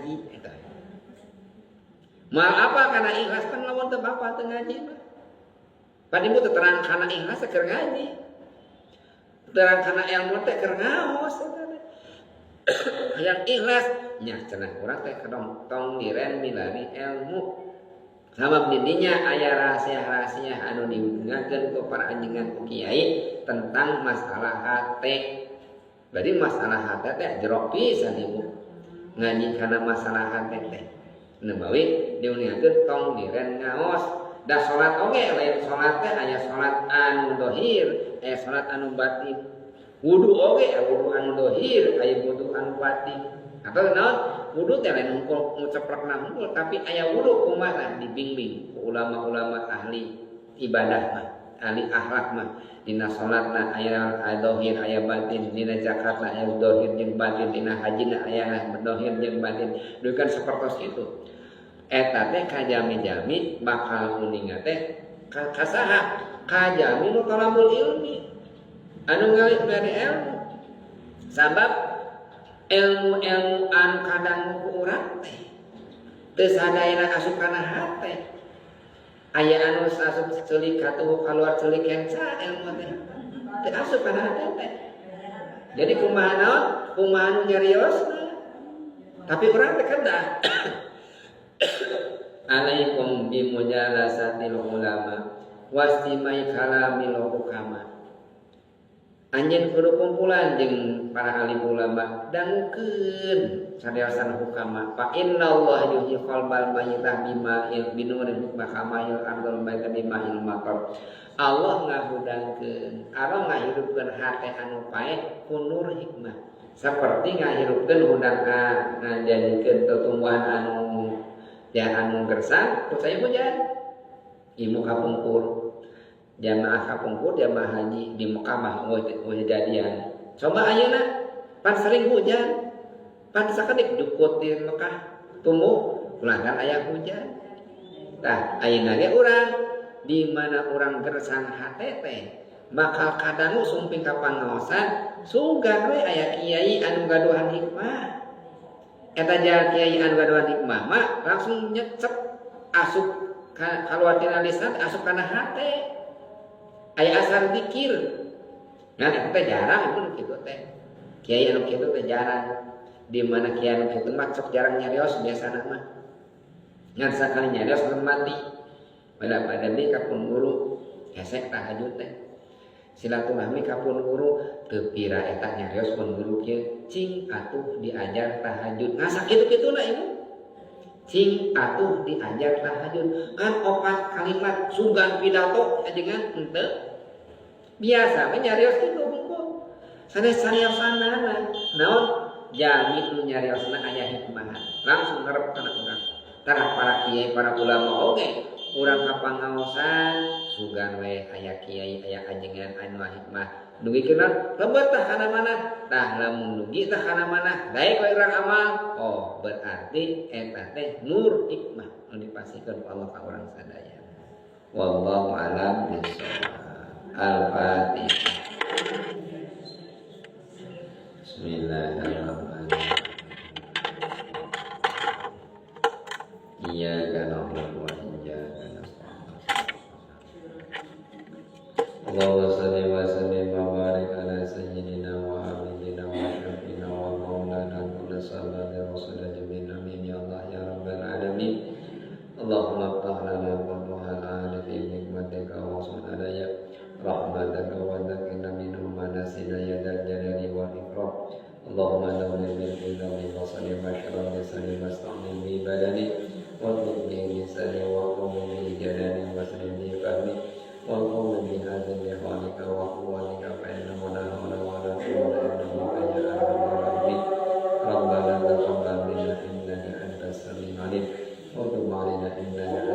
ngaji eta. Moal apa kana ikhlas pan lamun teu apa teu ngaji mah. Pan ibu teu terang kana ikhlas keur ngaji. Terang kana ilmu teh keur ngaos eta teh. Hayang ikhlas nya cenah urang teh kedong tong liren milari ilmu. Sabab didinya aya rahasia-rahasia anu diunggakeun ku para anjengan ku kiai tentang masalah hate. Berarti masalah hate teh jero pisan ibu. Ngaji kana masalah hate teh. Nembawi diuningakeun tong liren ngaos. Da salat oge lain salat teh aya salat anu dohir, aya salat anu batin. Wudu oge wudu anu dohir, aya wudu anu batin. Atau naon? Wudu teh lain hungkul nguceplekna hungkul, tapi aya wudu kumaha dibimbing ku ulama-ulama ahli ibadah mah, ahli akhlak mah. Dina salatna aya dohir aya batin, dina zakatna aya dohir jeung batin, dina hajina aya dohir jeung batin. Duh kan sapertos itu. Eta teh kajami-jami bakal uninga teh kasaha? Kajami nu talabul ilmi. Anu ngalih dari ilmu. Sabab ilmu-ilmu anu kadang ku urang teh teu sadayana asup kana hate. Aya anu asup ceulik katuhu kaluar ceulik kenca ilmu teh. Teu asup kana hate teh. Jadi kumaha naon? Kumaha nu nyariosna. Tapi urang teh kedah. Alaikum bimujalasatil ulama wastimai kalamil hukama. Anjeun kudu kumpulan jeung para ahli ulama dangukeun sadiasan hukama. Fa innallaha yuhyi qalbal mayyitah bima'il binurin hikmah kama yuhyil ardal mayyitah bima'il matar. Allah ngahudangkeun, Allah ngahirupkeun hate anu paeh ku nur hikmah. Saperti ngahirupkeun hudang ngajadikeun tetumbuhan anu ya anu gersang ku cai hujan. Ibu kapungkur jamaah kapungkur jamaah haji di Mekah mah eueuh jadian. Coba ayeuna pan sering hujan. Pan sakedik jukut di Mekah tumbuh ulah aya hujan. Tah ayeuna ge urang di mana urang gersang hate teh bakal kadangu sumping ka pangaosan sugan we aya kiai anu gaduhan hikmah. Eta jalan kiai anu gaduhan hikmah mah langsung nyecep asup kaluar tina lisan asup kana hate. Aya asar zikir. Nah eta teh jarang pun kitu teh. Kiai anu kitu teh jarang. Di mana kiai anu kitu mah sok jarang nyarios biasana mah. Ngan sakali nyarios mati. Pada pada di ka pun guru hesek tahajud teh. Silaturahmi ka pun guru teu pira eta nyarios pun guru kieu cing atuh diajar tahajud. Nah sakitu-kituna ibu. Cing atuh diajar tahajud. Kan opat kalimat sugan pidato ajengan henteu. Biasa we nyarios kitu hungkul. Sanes sariosana naon jami nu nyariosna aya hikmah. Langsung ngarep kana urang. Tarah para kiai para ulama oge urang ka pangaosan sugan we aya kiai aya ajengan anu hikmah. Dugi keuna lebet tah kana mana? Tah lamun dugi tah kana mana? Daek we urang amal. Oh, berarti eta teh nur hikmah anu dipasihkeun ku Allah ka urang sadaya. Wallahu a'lam bishawab. Al-Fatihah. Bismillahirrahmanirrahim. Iyyaka na'budu wa iyyaka nasta'in. Allahumma shalli wa sallim wa barik ala sayyidina wa habibina wa syafiina wa maulana Muhammad sallallahu alaihi wasallam. Amin ya Allah ya rabbal alamin. Allahumma ftah lana futuhal arifin hikmatika wa sunadaya rahmataka wa dzakirna minhu ma nasina ya dzal jalali wal ikram. Allahumma nawwir bil ilmi wa sallim wa shallim wa sallim wa sta'min bi badani wa bi lisani wa qum bi jalali wa sallim bi fahmi wa qum bi hadzal lihanika wa quwwatika fa innahu la hawla wa la quwwata illa bika ya arhamar rahimin. Rabbana taqabbal minna innaka antas samiul alim wa tub alaina innaka